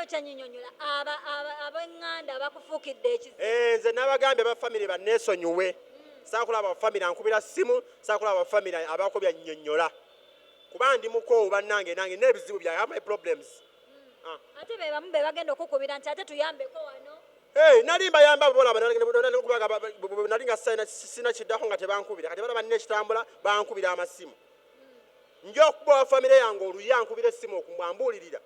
Okyanyinyonyola ab'eŋŋanda abakufuukidde ekizibu. Eh, nze nabagambye aba famire banneesonyiwe. Saakulaba ba famire ankubira ssimu, saakulaba ba famire abaako byannyonnyola, kuba ndi mukoowu bannange, nange n'ebizibu byange. I have my problems. Ah. Ate be bamu be bagenda okukubira nti ate tuyambeko wano. Hey, nali mbayamba bolaba, nali nga sina kiddako nga tebankubira. Kati balaba nina ekitambula, bankubira amasimu. Nja okuba wa famire yange oluyi ankubira essimu okumwambuulirira.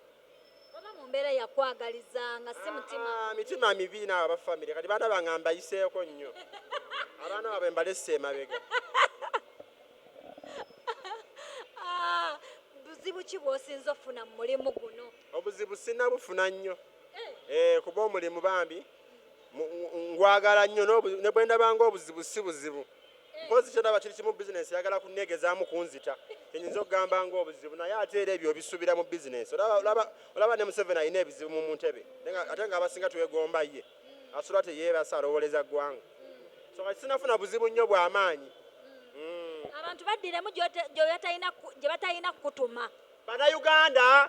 Oba mu mbeera yakwagaliza nga si mutima. Ah, mitima mibi naabo aba famire. Kati baana bange mbayiseeko nnyo, abaana baabwe mbalesse emabega. Ah, buzibu ki bw'osinza ofuna mu mulimu guno? Obuzibu sinnabufuna nnyo. Eh, kuba omulimu bambi ngwagala nnyo, ne bwe ndabanga obuzibu si buzibu. Mpozi kyendaba kiri kimu, bizinesi yagala kunneegezaamu kunzita, kyenyinza okugamba ng'obuzibu. Naye ate era ebyo obisuubira mu bizinesi. Olaba ne Museveni alina ebizibu mu ntebe, ate nga abasinga twegomba ye. Asula teyeebasa, alowooleza ggwanga. So kati sinafuna buzibu nnyo bw'amaanyi. Abantu baddiremu gye batalina kukutuma. Bannayuganda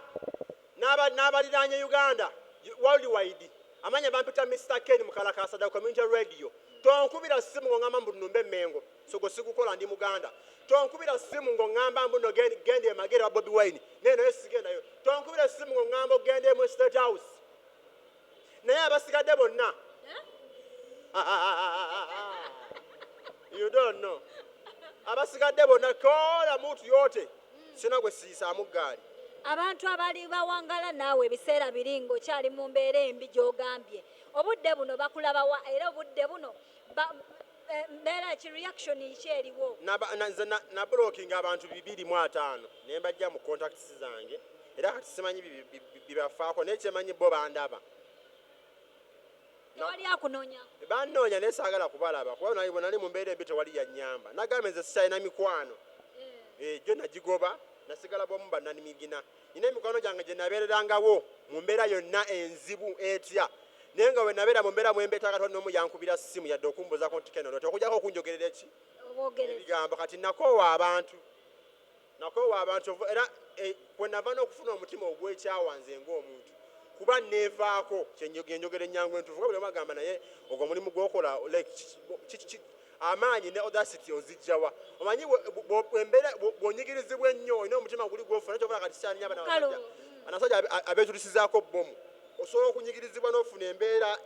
n'abaliraanye Uganda, worldwide, amanya bampita Mr Ken Mukalakasa, community radio. Tonkubira simu ng'oŋŋamba mbu nnumbe Emmengo, so gwe sigukola, ndi Muganda. Tonkubira simu ng'oŋŋamba mbu no genda emagere wa Bobi Wine, naye naye sigendayo. Tonkubira simu ng'oŋŋamba ogende mu State House, naye abasigadde bonna, you don't know, abasigadde bonna kola muntu yote, sina gwe siyisaamu ggaali. Abantu abali bawangala naawe ebiseera biri ng'okyali mu mbeera embi gy'ogambye, obudde buno bakulabawa? Era obudde buno mbeera ki, reaction ki eriwo? Nze nablockinga abantu 250 ne mbajja mu contacts zange, era kati simanyi bibafaako, naye kyemanyi bo bandaba. Tewali akunoonya? Bannoonya, naye saagala kubalaba, kuba bwe nali mu mbeera embi tewali yannyamba. Nagambye nze sikyalina mikwano. Eh, gyo nagigoba, nasigala bwomu bannanimigina. Nina emikwano gyange gye nabeererangawo mu mbeera yonna enzibu etya, naye nga bwe nabeera mu mbeera mwembeetaaga tewali n'omu yankubira ssimu yadde okumbuuzaako nti Ken, okujjako okunjogerera eki obwogereza. Ebigambo. Kati nakoowa abantu, nakoowa abantu. Era kwe nava n'okufuna omutima ogwekyawa nze ng'omuntu, kuba neevaako kyenjogera ennyangu entuufu, nga buli omu agamba, naye ogwo omulimu gwokola, like, amaanyi ne audacity ozijjawa? Omanyi embeera bw'onyigirizibwa ennyo, olina omutima guli gwofuna kyobala. Kati kyaninya abana Kalo. abasajja abeetulisizaako bomu. Osobola okunyigirizibwa n'ofuna embeera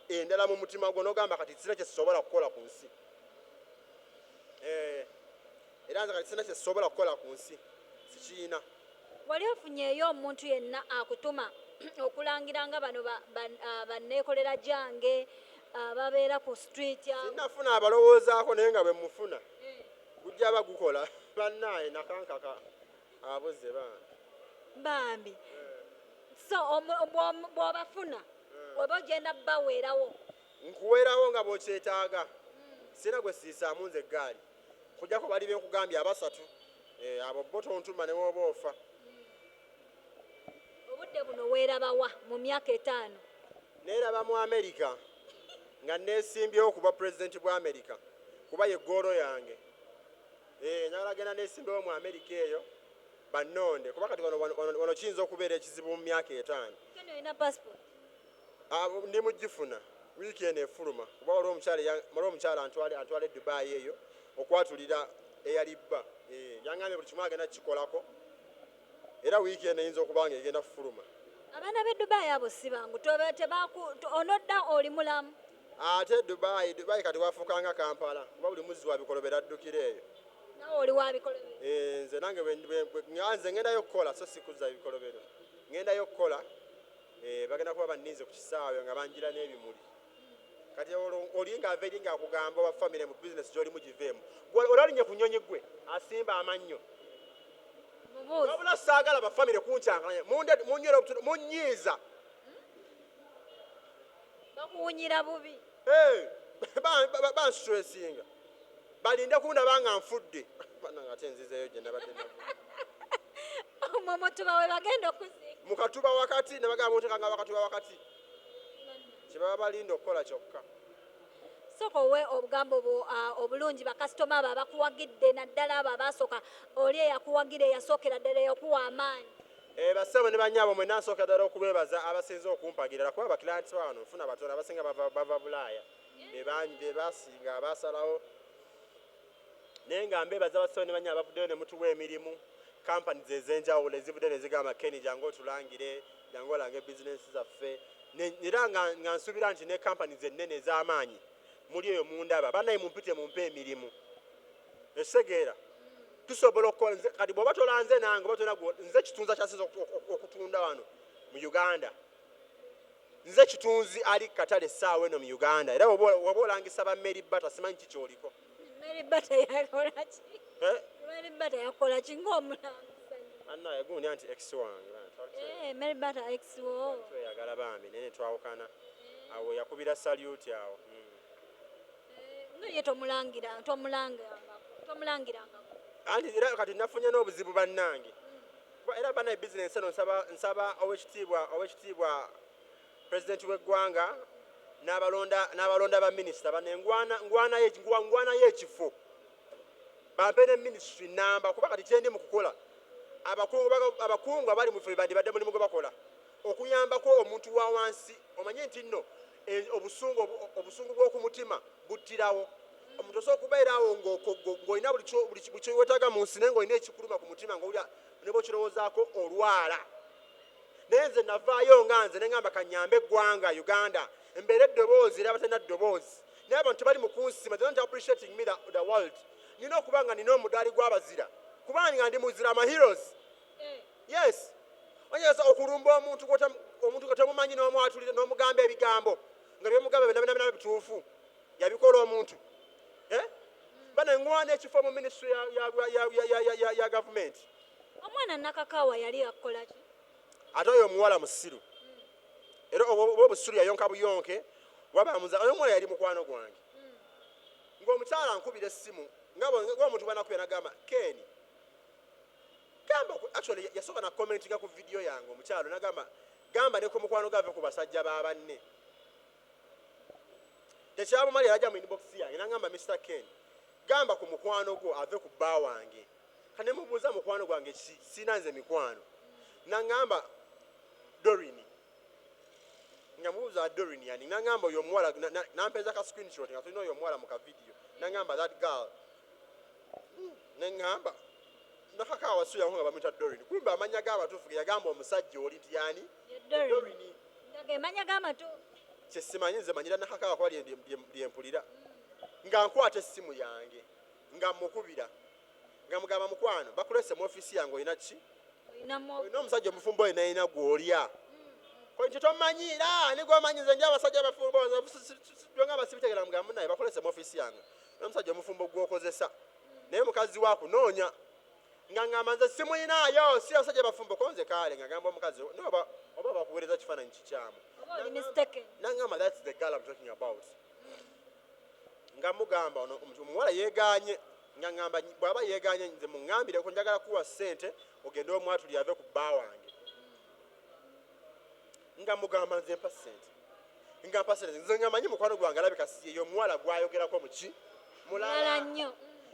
endala mu mutima gwo, n'ogamba kati sina kyesobola kukola ku nsi. Eh, era nze kati sina kyesobola kukola ku nsi, sikiina. Wali ofunyeeyo omuntu yenna akutuma okulangira nga bano banneekolera gyange, babeera ku street awo? Sinnafuna abalowoozaako, naye nga bwe mufuna gujja bagukola. Bannaaye, nakankaka abuze bambi. Bambi. So bw'obafuna oba ogenda baweerawo? Nkuweerawo nga bw'okyetaaga. Sina gwe siisaamu nze eggaali, kujjako bali benkugambye abasatu. Eh, abo bo tontuma ne woba ofa. Obudde buno weerabawa mu myaka 5? Neeraba mu America nga neesimbyewo kuba pulezidenti bwa America, kuba ye goal yange. Eh, njagala genda neesimbyewo mu America eyo bannonde, kuba kati wano kiyinza okubeera ekizibu mu myaka 5. Ken, olina passport? Ah, ndi mugifuna wiiki eno efuluma, kuba waliwo omukyala antwale e Dubai eyo okwatulira eyali bba. Eh, yangambye buli kimu agenda kukikolako, era wiiki eno eyinza okuba nga egenda kufuluma. Abaana b'e Dubai abo si bangu. Onodda oli mulamu? Ate Dubai kati wafuuka nga Kampala, kuba buli muzzi wa bikolobero addukira eyo. Nawe oli wa bikolobero? Eh, nze nange nga nze ngendayo kukola, so sikuzza bikolobero, ngendayo kukola. Eh, bagenda kuba banninze ku kisaawe nga banjira n'ebimuli. Kati olwo oli ng'ava eri ng'akugamba wa famire mu bizinesi gy'olimu giveemu. Gwe olalinye ku nnyonyi, gwe asimba amannyo. Mubuuzi. Wabula saagala bafamire kunkyankalanya, munywera obutono, munyiiza. Bakuwunyira bubi. Hey, banstressinga. Balinde kundaba nga nfudde. Bannange, ate nzizeeyo gye nabadde nava. Omwo mutuba we bagenda okuziika. Mu katuba wakati, ne bagamba muteekanga wakatuba wakati, kye baba balinda okukola kyokka. Sooka owe obugambo bwo obulungi bakasitoma abo abakuwagidde, naddala abo abaasooka, oli eyakuwagira eyasookera ddala, eyakuwa amaanyi. Bassebo ne bannyabo, mwenna nsooka ddala okubeebaza abasinze okumpagira, kuba abaclients bano nfuna batono, abasinga bava Bulaaya, be basinga abasalawo. Naye nga mbeebaza bassebo ne bannyabo abavuddeyo ne mutuwa emirimu, companies ez'enjawulo ezivuddeyo ne zigamba, "Ken, jangu otulangire, jangu olange bizinensi zaffe." Era nga nsuubira nti ne companies ennene ez'amaanyi muli eyo mundaba, bannaye mumpite mumpe emirimu. Ekitegeera tusobola okukola. Kati bw'oba tolanze nange, oba tolina nze kitunzi kyasinza okutunda wano mu Uganda. Nze kitunzi ali katale essaawa eno mu Uganda. Era bw'oba olangisa ba Mary Bata, simanyi ki kyoliko. Mary Bata yakola ki? Eh? Mary Bata yakola ki ng'omulangisa? Annaye gundi anti ex wange. Eh, Mary Bata ex wo? Tweyagala bambi, naye netwawukana awo, yakubira salute awo. Nga ye tomulangira, tomulangirangako? Anti era kati nafunye n'obuzibu, bannange. Kuba era bannaye bizinensi eno, nsaba owekitiibwa pulezidenti w'eggwanga n'abalonda baminisita bane, ngwanayo ekifo, bampe ne ministry namba, kuba kati kyendi mu kukola, abakungu abali mu ffe bandibadde mulimu gwe bakola okuyambako omuntu wa wansi. Omanye nti nno obusungu bw'oku mutima buttirawo omuntu. Osobola okubeeraawo ng'olina buli kyewetaaga mu nsi, naye ng'olina ekikuluma ku mutima, ng'owulira ne bwokirowoozaako olwala. Naye nze navaayo nga nze neŋŋamba kanyambe eggwanga Uganda, mbeere eddoboozi era abatalina ddoboozi. Naye abantu tebali mu kunsima, they don't appreciating me, the world. Nina okuba nga nina omudaali gw'abazira, kubanga nga ndi muzira, ama heroes. Yes, onyeza okulumba omuntu omuntu gwe tomumanyi n'omwatulira n'omugamba ebigambo nga byomugamba byonna byonna byonna bituufu, yabikola omuntu. Eh? Bana ngwana ekifo mu ministry ya gavumenti. Omwana Nakakawa yali akola ki? Ate oyo omuwala musiru, era oba obusiru yayonka buyonke wabamuza. Oyo omuwala yali mukwano gwange, ng'omukyala nkubira essimu nga ng'omuntu bwanakubira nagamba, "Ken, gamba actually yasooka na commentinga ku video yange omukyalo, nagamba, "Gamba ne ku mukwano gave ku basajja ba banne." Tekyabumali, yajja mu inbox yange nagamba, "Mr Ken, gamba ku mukwano gwo ave ku bba wange." Kane mubuuza, "Mukwano gwange ki? Sina nze mikwano." Nagamba, "Dorini." Nga mubuuza, "Dorin yani?" Nagamba, "Oyo omuwala." Nampeeza ka screenshot nga tulina oyo omuwala mu kavidiyo, nagamba, "That girl." Neŋŋamba Nakakawa suyanko nga bamwita Dorin, kumbe amanya g'abatuufu ge yagamba omusajja oli nti yani? Ye Dorin. Dorini. Nga ge manya g'amatuufu? Kyesimanyi, nze manyira Nakakawa kuba lyempulira. Nga nkwata essimu yange nga mukubira, nga mugamba, "Mukwano, bakulese mu ofiisi yange, olina ki?" Olinamu? "Olina omusajja omufumbo, olina gw'olya." Ko nti, "Tomanyiira, ani gwomanyi? Nze ndi abasajja abafumbo byonga basibitegera." Mugamba, "Munaye, bakulese mu ofiisi yange n'omusajja omufumbo gw'okozesa, naye mukazi wakunoonya." Nga ngamba, "Nze simuyinaayo, si abasajja bafumbo." Konze kaale nga gamba omukazi, "Naye oba bakuweereza kifaananyi kikyamu." Oba oli mistaken. Nangamba, "That's the girl I'm talking about." Nga mugamba, ono omuwala yeeganye. Nga ngamba, "Bw'aba yeeganye, nze muŋŋambireko, njagala kuwa ssente ogende omwatuli ave ku bba wange." Nga mugamba, "Nze mpa ssente." Nga mpa ssente, nze nga manyi mukwano gwange alabika si yeyo omuwala gwayogerako muki. Mulala nnyo.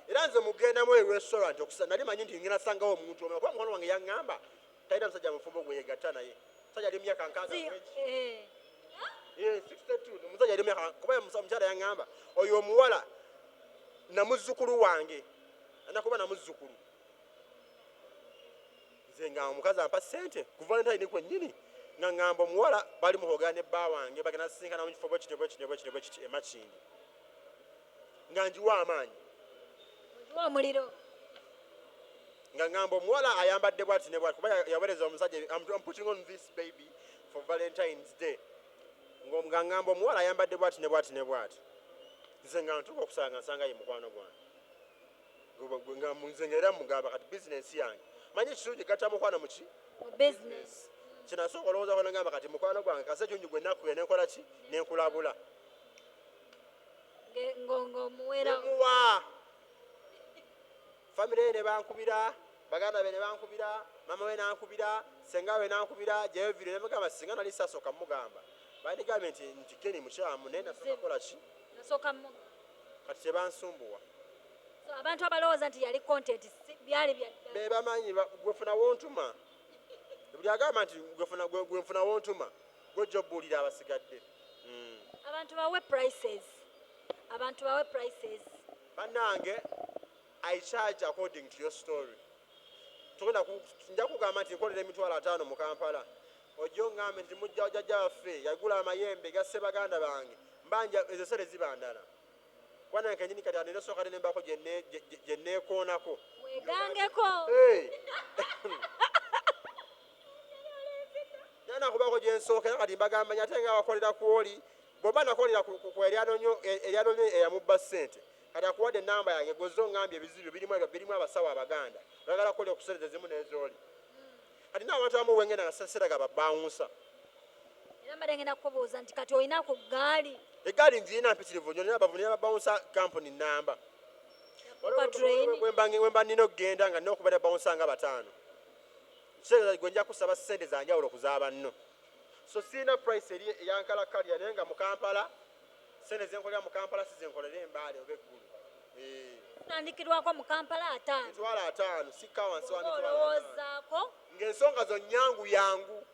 Era nze mugendamu e restaurant okusa, nali manyi nti ngenda sangawo omuntu omulala, kuba mukwano wange yaŋŋamba talina musajja mufumbo gwe yegatta naye. Musajja ali mu myaka 60. Eh, 62, omusajja ali mu myaka, kuba omukyala yaŋŋamba oyo omuwala namuzzukulu wange, anakuba namuzzukulu. Nze nga omukazi ampa ssente ku Valentine kwennyini, nga ŋŋamba omuwala bali muhogera ne bba wange, bagenda sisinkana mu kifo bwekiti bwekiti bwekiti bwekiti emakindi, nga njiwa amaanyi. Ogiwa omuliro. Nga ŋŋamba omuwala ayambadde bwati ne bwati, kuba yaweereza omusajja, I'm putting on this baby for Valentine's Day." Nga ŋŋamba omuwala ayambadde bwati ne bwati ne bwati. Nze nga ntuuka okusanga, nsanga ye mukwano gwange. Nga nze nga era mugamba, kati bizinensi yange manyi ekirungi gatta mukwano muki. Mu business. Kinasooka olowoozaako, nagamba, kati mukwano gwange kase kirungi gwe nakubira nenkola ki, nenkulabula. Ng'omuwera. Nemuwa famire ye ne bankubira, baganda be ne bankubira, mama we nankubira, senga we nankubira, jevire nemugamba, singa nali sasooka mugamba, bandigambye nti Keni mukyamu, naye nasooka kola ki? Nasooka mu. Kati tebansumbuwa. So abantu abalowooza nti yali content, byali bya ddala. Be bamanyi gwefuna wontuma. Buli agamba nti gwe nfuna wontuma, gwojja obuulira abasigadde. Abantu bawe prices, abantu bawe prices. Bannange, I charge according to your story. Tugenda nja kugamba nti nkolera 50,000 mu Kampala, ojja oŋŋambe nti mujja jjajja waffe yagula amayembe gasse baganda bange, mbanja ezo sente ziba ndala, kuba nange kenyini kati anina sooka ne mbako gye neekoonako. Wegangeko. Hey! Nana kubako gye nsookera. Kati mbagamba nti ate nga wakolera ku oli, bw'oba nakolera ku eryanonyo eyamubba ssente, kati akuwadde enamba yange, gozza oŋŋambye ebizibu birimu birimu abasawo abaganda oyagala kukolera ku ssente zimu n'ezooli. Kati n'abantu abamu wengenda nga seraga babawunsa. Era mbadde ngenda kukubuuza nti kati olina ku ggaali? Egaali ngirina mpitirivu nnyo, nina nina babawunsa kampuni namba. Ka train. Wemba nina okugenda nga nina okubeera bawunsa nga 5, kitegeeza gwe nja kusaba ssente zanjawulo ku z'abanno. So sirina price eri eyankalakalya, naye nga mu Kampala sente zenkolera mu Kampala si zenkolera embaale oba eggulu. Eh, Tandikirwako mu Kampala 50? 50,000, sikka wansi wa 50,000. Olowoozaako. Ng'ensonga zo nyangu yangu.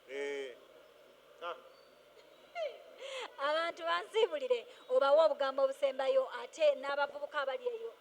Eh. Ah. Abantu bansiibulire, obawe obugambo obusembayo ate n'abavubuka abali eyo.